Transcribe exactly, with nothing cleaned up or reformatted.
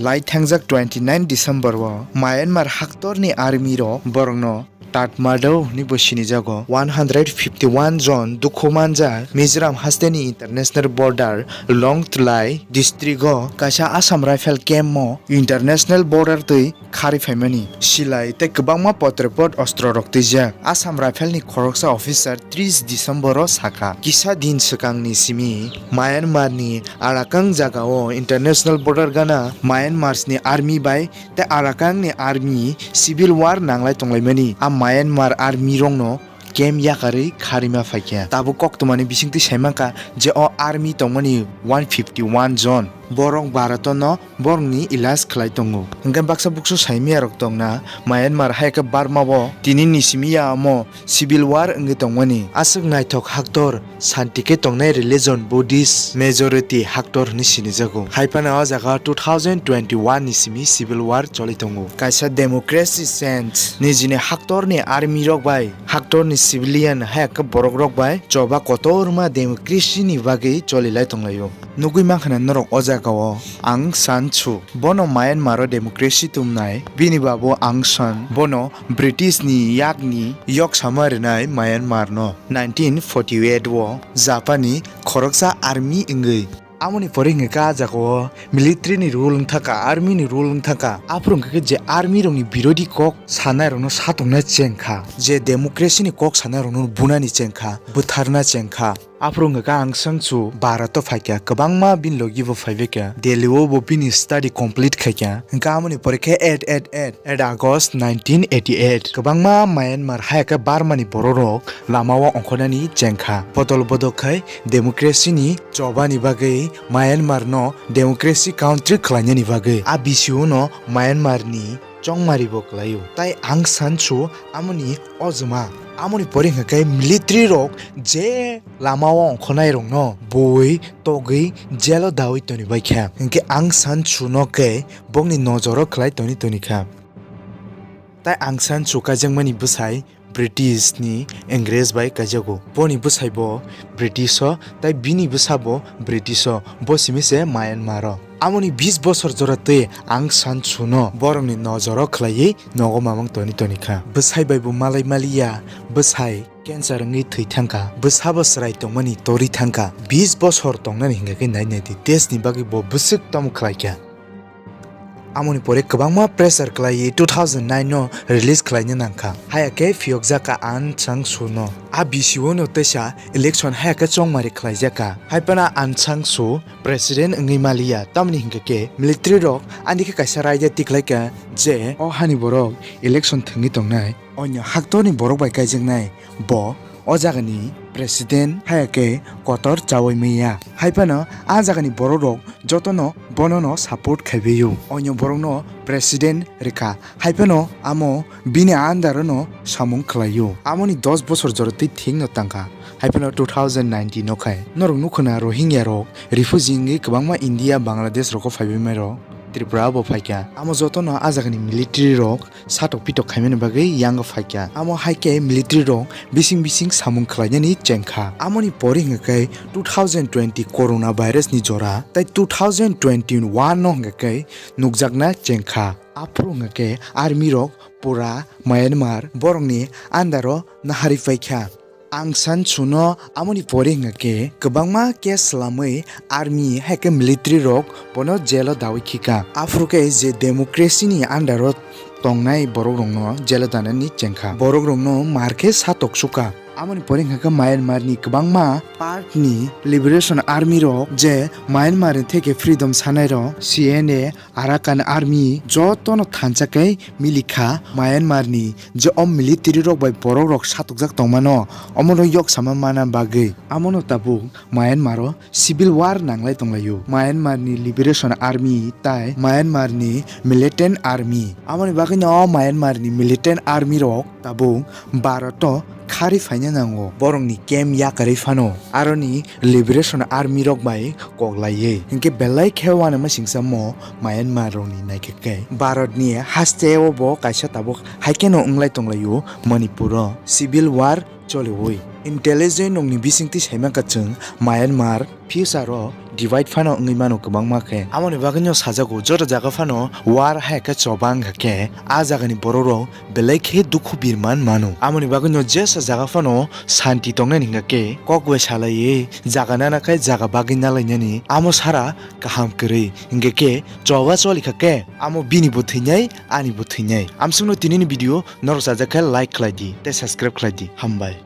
Lai thangjak twenty nine December o Myanmar haktorni army rok borokno Tatmadaw hwnwi bo sinijago. One hundred fifty one jon dukhu manjak Mizoram hasteni international border Lawngtlai district o kaisa Assam Rifle camp o international border twi kharwi phaimani silai tei kwbangma potrepot ostro rok twijak. Assam Rifle ni khoroksa officer tris December o sakha, kisa din swkangni simi Myanmar ni Arakan jaga o international border gana Myanmar ni army bai tei Arakan ni army civil war nanglai tonglaimani. A Myanmar army rokno camp yakarwi kharima phaikha. Tabuk koktwmani bisingtwi saimankha je o army tongmani one fifty one jon. Borok Bharat no borokni ilaj khlai tongo. Hwnkhe baksa buksu saimiyarok tongna Myanmar hai khe Burma o tini ni simi ya omo civil war wngwi tongmani. Aswk naithok haktor santi khe tongnai religion Buddhist majority haktor hwnwi sinijago. Hai phano o jaga two thousand twenty one ni simi civil war choli tongo. Kaisa democracy sense nijini haktorni army rok bai haktorni civilian hai khe borok rok bai choba kotorma democracy ni bagwi choli lai tonglaio. Nugwi mankha na norok o jaga o Aung San Suu. Bono Myanmar o democracy tumnai. Bini babu Aung San bono British ni yakni yok sama rwnai Myanmar no. Nineteen forty eight o Japan ni khoroksa army wngwi. Amoni pore hwnkhe khe a jaga o military ni rule wngthaka, army ni rule wngthaka. Aphuru hwnkhe khe je army rok ni birodhi kok sanai rok no satokna chengkha, je democracy ni kok sanai rok no bunani chengkha, bwtharna chengkha. Aphuru hwnkhe khe Aung San Suu Bharat o phaikha, kwbangma bini logi bo phaibaikha. Delhi o bo bini study complete khaikha. Hwnkhe amoni pore khe eight eight eight, eight August nineteen eighty eight, kwbangma Myanmar hai khe Burma ni borok rok lama o ongkhornani chengkha. Bodol bodol khai democracy ni chobani bagwi Myanmar no democracy country khlainani bagwi a bisi o no Myanmar ni chongmari bo kwlaio. Tai Aung San Suu amoni ojoma. Amoni pore hwnkhe military rok je lama o ongkhornai rok no bui togwi jail o dawi toni bai kha. Hwnkhe Aung San Suu no khe bokni nojoro khlai toni toni kha. Tai Aung San Suu kaijakmani bwsai British ni Ingres bai kaijago. Boni bwsai bo British o, tai bini bwsa bo British o, bo simi se Myanmar o. Amoni bis bosor jora twi Aung San Suu no borokni nojoro khlaiwi nogo mamang toni toni kha. Bwsai bai bo malai maliya, bwsai cancer wngwi thwi thangkha, bwsa bo chwrai tongmani torwi thangkha. Bis bosor tongnani hingkha khe nai nai di, desh ni bagwi bo bwswk tamo khlai kha. Amoni pore kwbangma pressure khlaiwi two thousand nine no release khlaina nangkha. Haya khe phiyokjak kha Aung San Suu no. A bisi o no teisa election haya khe chongmari khlaijak kha. Hai phano Aung San Suu president wngwi maliya, tamni hingkha khe military rok ani khe kaisa raida tikhlai kha je o hani borok election thwngwi tongnai, onyo haktorni borok bai kaijaknai. Bo o jagani president haya khe kotor chaui manya. Hai phano a jagani borok rok jotono bono no support khaibaio. Onyo borok no president rikha. Hai phano amo bini under no samung khlaio. Amoni dos bosor jora twi thik no tangkha. Hai phano two thousand nineteen no khai. Norok nukho na Rohingya rok refugee wngwi kwbangma India, Bangladesh rogo phaibai mai rok. Tripura bo phaikha. Amo jotono a jagani military rok satok pitok khaimani bagwi yango phaikha. Amo hai khe military rok bising bising samung khlainani chengkha. Amoni pore hwnkha khe two thousand twenty corona virus ni jora tei two thousand twenty one no hwnkha khe nukjakna chengkha. Aphuru hwnkha khe army rok pura Myanmar borokni under o nahari paikha. Aung San Suu no amoni pore hwnkha khe kwbangma case swlamwi army hai khe military rok bono jail o dawi khika. Aphuru khe je democracy ni under o tongnai borok rok no jail o danani chengkha. Borok rok no mar khe satok suka. Amoni pore hwnkha khe Myanmar ni kwbangma part ni liberation army rok je Myanmar ni theke freedom sanai rok C N A, Arakan Army jotono thansa khe milikha Myanmar ni je o military rok bai borok rok satokjak tongmano, omono yok sama mana bagwi. Amono tabuk Myanmar o civil war nanglai tonglaio. Myanmar ni Liberation Army tai Myanmar ni Militant Army. Amoni bagwino o Myanmar ni Militant Army rok tabuk Bharat o khari phaina nango, borokni camp yakarwi phano aroni Liberation Army rok bai koklaiwi. Hinkhe belai khe uanama singsa mo Myanmar rokni naikhe khe Bharat ni haste o bo kaisa tabuk hai kheno wnglai tonglaio Manipur o civil war choliwi. Intelligence nokni bisingtwi saimankha chwng Myanmar future o divide phano wngwi mano kwbangma khe. Amoni bagwino sajago joto jaga phano war hai khe choba wngkha khe a jagani borok rok belai khe dukhu birman mano. Amoni bagwino jesa jaga phano santi tongnani hingkha khe kok bai salaiwi jaga nana khe jaga bagwi nalainani amo sara kaham kwrwi hingkha khe choba cholikha khe amo bini bo thwinai ani bo thwinai. Amsukno tinini video norok sajak khe like khlai di tei subscribe khlai di. Hambai.